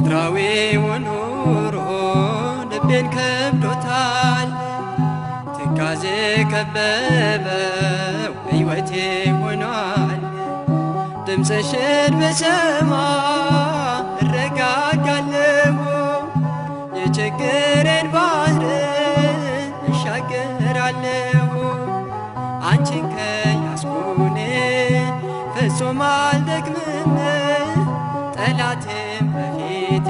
ምድራዊው ኑሮ ልቤን ከብዶታል፣ ትካዜ ከበበው ሕይወቴ ሆኗል። ድምፅሽን ብሰማ እረጋጋለሁ፣ የችግሬን ባህር እሻገራለሁ። አንቺን ከያዝኩኔ ፍጹም አልደክምም፣ ጠላቴም በፊቴ